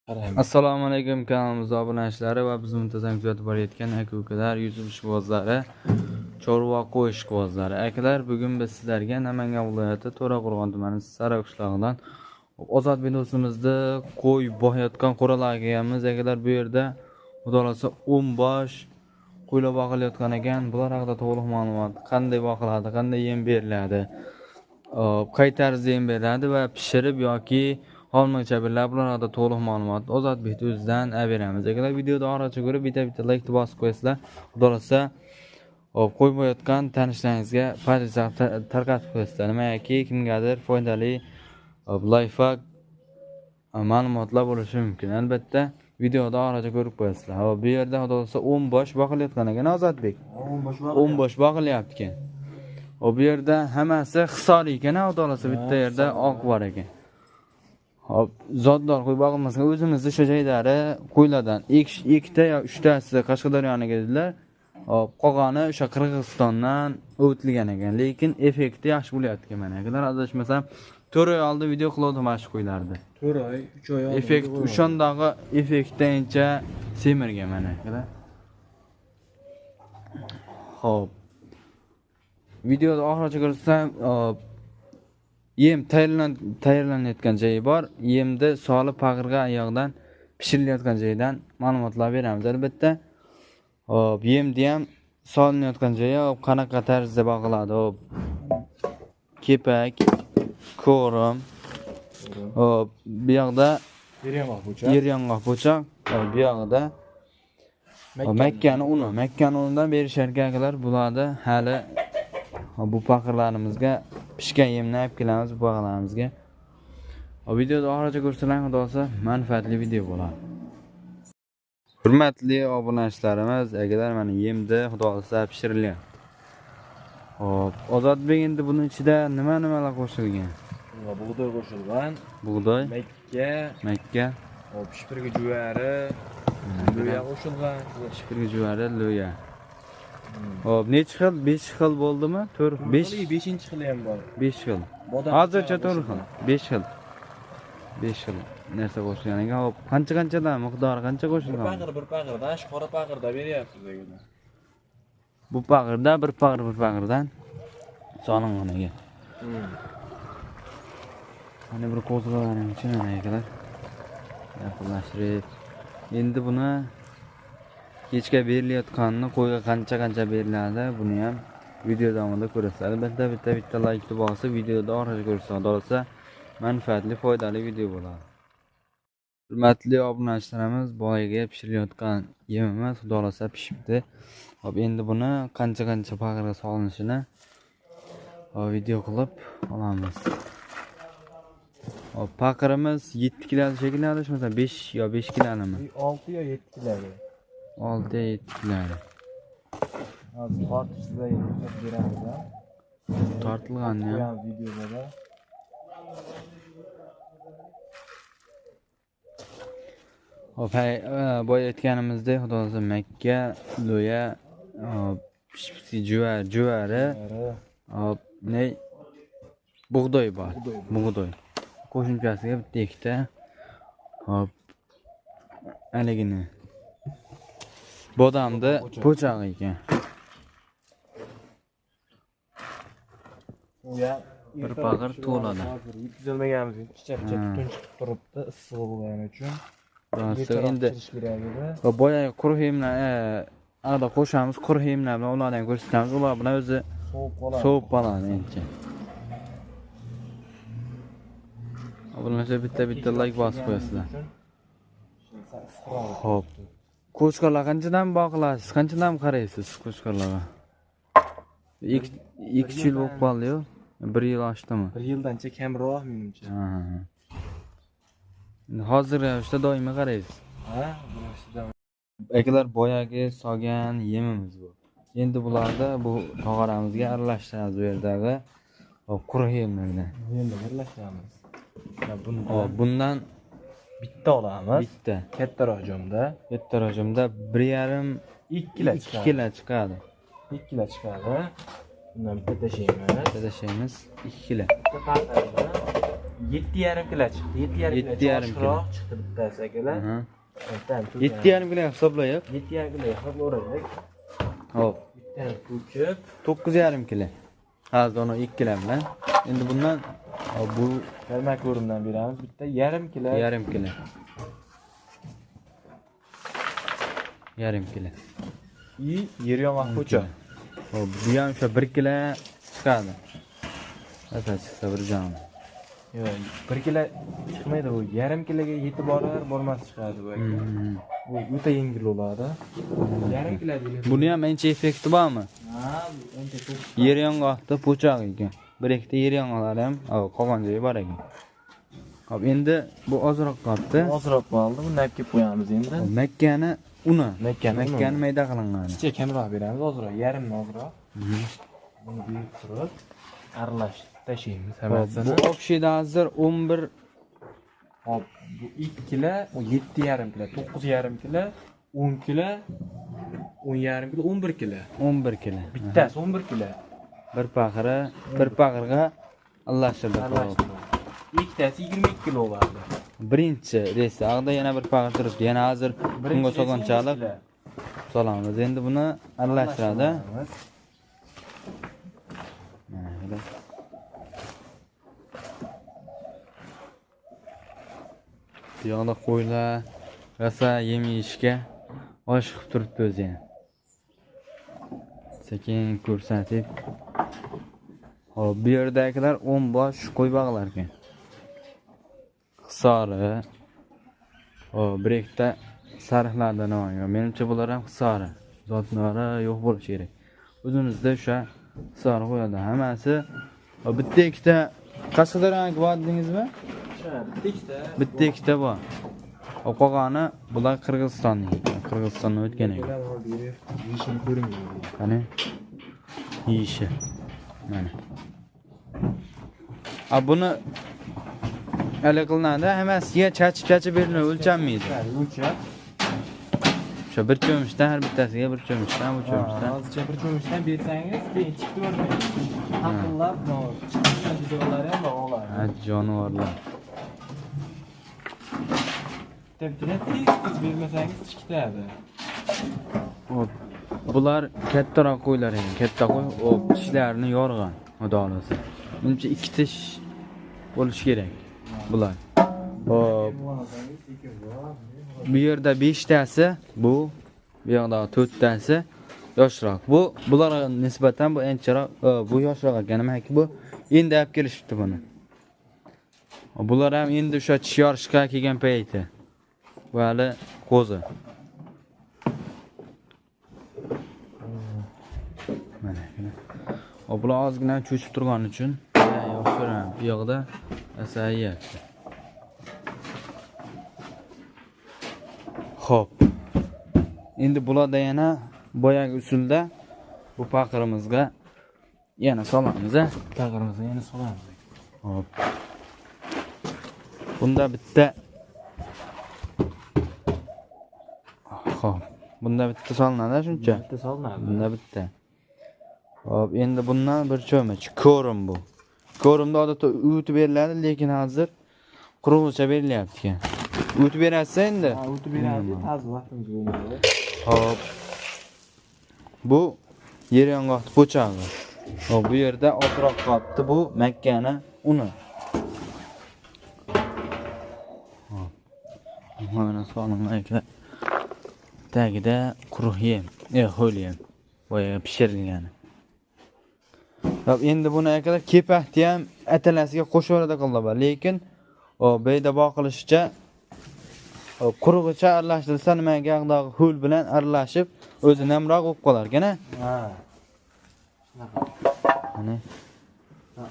Assalomu alaykum kanalimiz obunachilari va bizni muntazam kuzatib borayotgan aka-ukalar, YouTube ishqibozlari, chorva qo'y ishqibozlari. Akalar, bugun biz sizlarga Namangan viloyati To'raqo'rg'on tumani Sara qishlog'idan Ozodbek do'stimizni qo'y boqayotgan qo'ralarga kelganmiz. Akalar, bu yerda xudo xolasa 10 bosh qo'ylar boqilayotgan ekan. Bular haqida to'liq ma'lumot, qanday boqiladi, qanday yem beriladi, qay tarzda yem beriladi va pishirib yoki xomligicha beriladi, bular haqida to'liq ma'lumot Ozodbek o'zidan beramiz. Akalar, videoda oxirigacha ko'rib bitta-bitta like bosib qo'yasizlar. Xudo xolasa qo'y boqayotgan tanishlaringizga tarqatib qo'yasizlar. Nimaki kimgadir foydali lifehack ma'lumotlar bo'lishi mumkin. Albatta videoda oxirigacha ko'rib qo'yasizlar. Hop, bu yerda xudo xolasa 10 bosh boqilayotgan ekan Ozodbek. 10 bosh boqilyapti ekan. Hop, bu yerda hammasi hisor ekan, xudo xolasa bitta yerda oq bor ekan. Hop, zotdor qo'y boqilmasin, o'zimizni shu joydagi qo'ylardan ikkita yo uchtasi Qashqadaryoniga dedilar. Hop, qolgani o'sha Qirg'izistondan o'tilgan ekan, lekin effekti yaxshi bo'lyapti ekan mana. Akalar, adashmasam 4 oy oldin video qilgandim mana shu qo'ylarni. 4 oy, 3 oy oldin. Effekt o'shandagi effektdancha semirgan mana akalar. Hop. Videoda oxirigacha ko'rsam, yem tayyorlanayotgan joyi bor. Yemni solib pag'irga oyog'idan pishirilayotgan joyidan ma'lumotlar beramiz albatta. Hop, yemni ham solinayotgan joyi, hop, qanaqa tarzda boqiladi. Hop, kepak, ko'rim. Hop, bu yoqda yer yong'oq po'choq, bu yoqda makkani uni, makkani unidan berishar ekan bularda hali bu paqirlarimizga pishgan yemni olib kelamiz bu paqirlarimizga. Videoda oxirigacha ko'rsalar, xudo xolasa manfaatli video bo'ladi. Hurmatli obunachilarimiz, akalar, mana yemni xudo xolasa pishirilyapti. Hop, Ozodbek, endi buning ichida nima nimalar qo'shilgan? Bug'doy qo'shilgan. Bug'doy, makka, hop, shipirgi juvari, lo'ya qo'shilgan. Shipirgi juvari, lo'ya. Hop, necha xil? 5 xil bo'ldimi? 4, 5, 5-xili ham bor. 5 xil. Hozircha 4 xil, 5 xil. 5 xil narsa qo'shilgan ekan. Hop, qancha-qanchadan miqdori qancha qo'shilgan? Bir pag'irdan, shu qora pag'irda beryapsiz akalar. Bu pag'irda bir pag'ir, bir pag'irdan solingan ekan. Mana bir qo'zg'alarim uchun mana akalar. Yaqinlashtirib. Endi buni kechga berilayotganini, qo'yga qancha-qancha beriladi, buni ham video davomida ko'rasizlar. Albatta bitta like bosib, videoda oxirigacha ko'rsangiz, xudo xolasa manfaatli, foydali video bo'ladi. Hurmatli obunachilarimiz, boyaga pishirilayotgan yemimiz xudo xolasa pishibdi. Hop, endi buni qancha-qancha pag'irga solinishini video qilib olamiz. Hop, paqirimiz 7 kilo shekilli, adashmasam 5 yo 5 kilonimi? 6 yo 7 kilo. 6 yo 7 kilo. Hozir tortib sizlarga ko'rsatib beramiz. Tortilgan ham videoda. Hop, boya aytganimizdek, xudo xolasa makka, lo'ya, pishpisi juvari, hop, ne bug'doy bor. Bug'doy. Qo'shimchasiga bitta ikkita, hop, haligini bodamni po'chog'i ekan. Bir pag'ir to'ladi. Hozir yetkazolmaganimiz uchun picha-picha tutun chiqib turibdi, issiq bo'lgani uchun. Endi boya quruq yemlar arada qo'shamiz, quruq yemlar bilan ularni ham ko'rsatamiz. Ular bilan o'zi sovib qoladi encha. Obunachilar bitta-bitta like bosib qo'yasizlar. Xo'p. Qo'chqorlar qanchadan boqilasiz? Qanchadan qaraysiz qo'chqorlarga? 2 yil bo'lib qoldi-yu. 1 yil oshdimi? 1 yildancha kamroq menimcha. Hozir ravishda doimiy qaraysiz. Ha, ravishda. Akalar, boyagi solgan yemimiz bu. Endi bularni bu tog'oramizga aralashtiramiz bu yerdagi quruq yemlardan. Endi birlashtiramiz. Hop, bundan bitta olamiz. Bitta. Kattaroq jomda. Kattaroq jomda 1.5 2 kilo 2 kilo chiqadi. 2 kilo chiqadi. Bundan bitta tashlaymiz. Bitta tashlaymiz 2 kilo. Bitta paqirda. 7,5 kilo chiqdi. 7,5 kilo oshiqroq chiqdi bittasi akalar. 7,5 kilo hisoblayib. 7,5 kilo hisoblaylik. Hop. Bittani ko'chib 9,5 kilo. Hozir uni 2 kilo bilan. Endi bundan bu yarmak ko'rimdan beramiz. Bitta yarim kilo. Yarim kilo. Yarim kilo. I yer yong'oq po'choq. Hop, bu ham o'sha 1 kilo chiqadi. Asa chiqsa bir jon. Yo'q, 1 kilo chiqmaydi bu. Yarim kiloga yetib borar, bormas chiqadi bu aka. Bu o'ta yengil bo'ladi. Yarim kilo deyiladi. Buni ham ancha effekti bormi? Ha, ancha ko'p. Yer yong'oqda po'choq ekan. Bir ikkita yer yong'oqlari ham qolgan joyi bor ekan. Hop, endi bu ozroq qoldi. Ozroq qoldi. Buni olib kelib qo'yamiz endi. Makkani uni, makkani mayda qilingan. Kichik kamroq beramiz, ozroq, yarimni ozroq. Buni buyuk turib aralashtirib tashlaymiz hammasini. Bu общийda hozir 11. Hop, bu 2 kilo, 7,5 kilo, 9,5 kilo, 10 kilo, 10,5 kilo, 11 kilo. 11 kilo. Bittasi 11 kilo. Bir paxiri, bir paxirga aralashtirdik. Ikkitasi 22 kilo bo'ladi. Birinchi reysi ag'da yana bir paxir turibdi. Yana hozir bunga solganchalik solamiz. Endi buni aralashtiradi. Mana bu yoqda qo'ylar rosa yem yeyishga oshiqib turibdi o'zi ham. Sekin ko'rsatib. Hop, bu yerdagilar 10 bosh qo'y bog'lar ekan. Hisori. Hop, bir ikkita sariqlardan olgan. Menimcha bular ham hisori. Zotlari yo'q bo'lishi kerak. O'zimizda o'sha hisori qo'yadi. Hammasi bitta ikkita Qashqadaryoga bor dedingizmi? Bitta ikkita. Bitta ikkita bor. Qolgani bular Qirg'izistonning. Qirg'izistondan o'tgan ekan. Yeyishini ko'ring. Qani? Yeyishi. Mana. A buni hali qilinadi, hammasiga chachib-chachib beriladi, o'lchanmaydi. O'lchab. O'sha bir cho'michdan har bittasiga bir cho'michdan, bu cho'michdan. Hozircha bir cho'michdan bersangiz, keyin chiqib ko'rmaydi. Taqillab, chiqqan joylari ham bor. Ha, jonivorlar. Bitta tez-tez bermasangiz chiqitadi. Hop. Bular kattaroq qo'ylar ekan. Katta qo'y, hop, tishlarini yorg'an, xudo xolasa. Menimcha 2 tish bo'lishi kerak bular. Hop. Bu yerda 5 tasi, bu yoqda 4 tasi yoshroq. Bu bularga nisbatan bu ancharoq, bu yoshroq ekan. Nimaki bu endi olib kelishibdi buni. Bular ham endi o'sha tish yorishga kelgan payti. Bu hali qo'zi. Mana. Bular ozgina cho'chib turgani uchun yo'q ko'raman. Bu yoqda asal yeyapti. Xo'p. Endi bularda yana boyagi usulda bu paqirimizga yana solamiz, a? Paqirimizga yana solamiz. Xo'p. Bunda bitta Xo'p, bunda bitta solinadi shuncha. Bitta solinadi. Bunda bitta. Xo'p, endi bundan bir cho'mich ko'rim bu. Ko'rimda odatda o'tib beriladi, lekin hozir qurug'icha berilyapti ekan. O'tib berasiz endi? Ha, o'tib beradi, hozir vaqtimiz bo'lmadi. Xo'p. Bu yer yong'oq po'chog'i. Xo'p, bu yerda ozroq qolibdi, bu makkani uni. Xo'p. Mana solingan ekan. Tagida quruq yem, ho'l yem. Boya pishirilgani. Xo'p, endi buni akalar kepakni ham atalasiga qo'shib qiladi, lekin beyda boqilishicha qurug'icha aralashtirilsa nimaga ag'dog'i ho'l bilan aralashib o'zi namroq bo'lib qolar ekan, ha. Shunaqa. Mana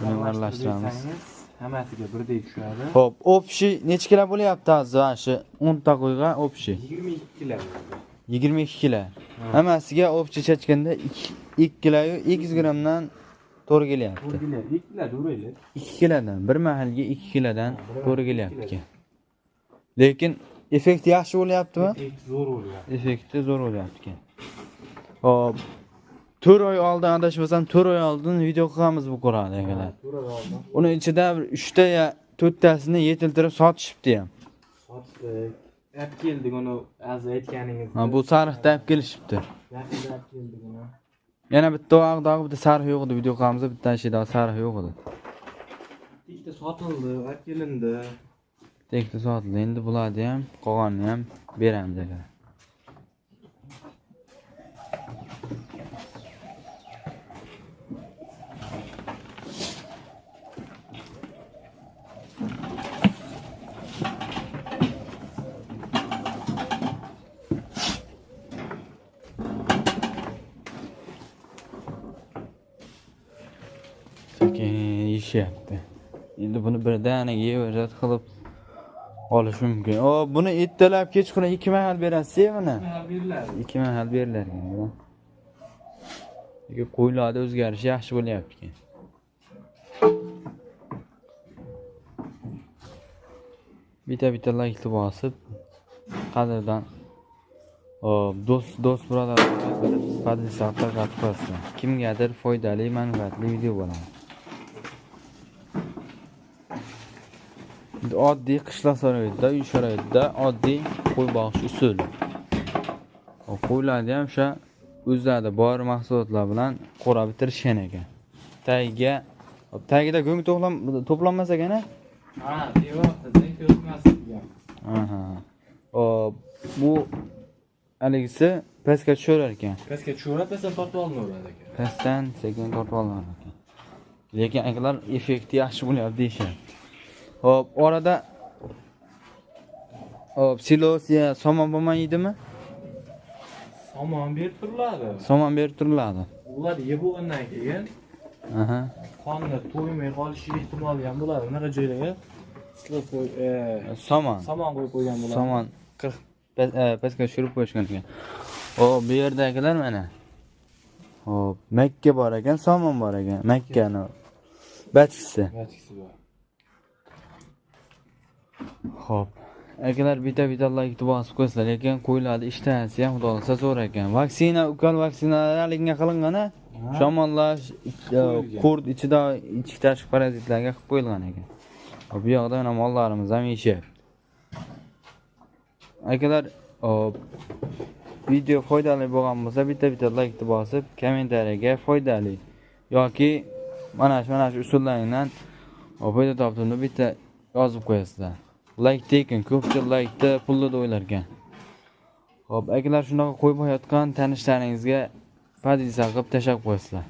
buni aralashtiramiz. Hammasiga birdek tushadi. Xo'p, общий necha kilo bo'lyapti hozir mana shu 10 ta qo'yga общий? 22 kilo. 22 kilo. Hammasiga общий chachganda 2 kilo 200 grammdan to'g'ri kelyapti. To'g'ri kelyapti. 2 kilo to'g'ri. 2 kilodan, bir mahalga 2 kilodan to'g'ri kelyapti ekan. Lekin effekti yaxshi bo'lyaptimi? Effekti zo'r bo'lyapti. Effekti zo'r bo'lyapti ekan. Xo'p, 4 oy oldin adashmasam 4 oy oldin video qilganmiz bu qur'oni akalar. 4 oy oldin. Uni ichida bir 3 ta ya to'rttasini yetiltirib sotishibdi ham. Sotdik. Olib keldik uni, hozir aytganingizdek. Ha, bu sariqda olib kelishibdi. Yaqinda olib keldik uni. Yana bitta oqdagi bitta sariq yo'q edi, video qilamizda bitta shida sariq yo'q edi. Ikkita sotildi, olib kelindi. Ikkita sotildi. Endi bularni ham, qolganini ham beramiz akalar. Sekin yeyishyapti. Endi buni birdaniga yeveradi qilib olish mumkin. O, buni ertalab kechqurun 2 mahal berasiz buni? 2 mahal beriladi. 2 mahal berilar ekan. Lekin qo'ylarda o'zgarish yaxshi bo'lyapti ekan. Bitta-bitta like bosib, qadrdan do'st birodarlarga podpisa qilib qo'ysin. Kimgadir foydali, manfaatli video bo'ladi. Oddiy qishloq sharoitida, uy sharoitida oddiy qo'y boqish usuli. Qo'ylarni ham o'sha o'zlarida bor mahsulotlar bilan qo'ra bitirishgan ekan. Tagiga, tagida go'ng to'planmas ekan-a? Ha, devorda ko'rmas ekan. Aha. Bu haligisi pastga tushirar ekan. Pastga tushaveradi, pastdan tortib olinaveradi ekan. Pastdan sekin tortib olinar ekan. Lekin akalar effekti yaxshi bo'lyapti deyishyapti. Hop, orada hop, silos ya somon bo'lman yeydimi? Somon berib turiladi. Somon berib turiladi. Ular yeb bo'lgandan keyin aha, qonni to'ymay qolishi ehtimoli ham bo'ladi. Bunaqa joylarga silos qo'y, somon. Somon qo'yib qo'ygan bo'ladi. Somon 40 pastga tushirib qo'yishgan ekan. Hop, bu yerdagilar mana. Hop, makka bor ekan, somon bor ekan. Makkani bachkisi. Bachkisi bor. Xo'p, akalar bitta-bitta like bosib qo'ysizlar, lekin qo'ylarni ishtahasi ham xudo xolasa zo'r ekan. Vaksina, ukol vaksinalar haligga qilingan-a? Shamollash, qurt ichida ichki tashqi parazitlarga qilib qo'yilgan ekan. Bu yoqda mana mollarimiz ham yeyishyapti. Akalar, video foydali bo'lgan bo'lsa, bitta-bitta like bosib, kommentariyaga foydali yoki mana shu usullardan foyda topdim deb bitta yozib qo'yasizlar. Like tekin, ko'pchilik like-da pulni o'ylar ekan. Xo'p, akalar shunaqa qo'yib qo'yayotgan tanishlaringizga podpisa qilib tashlab qo'yasizlar.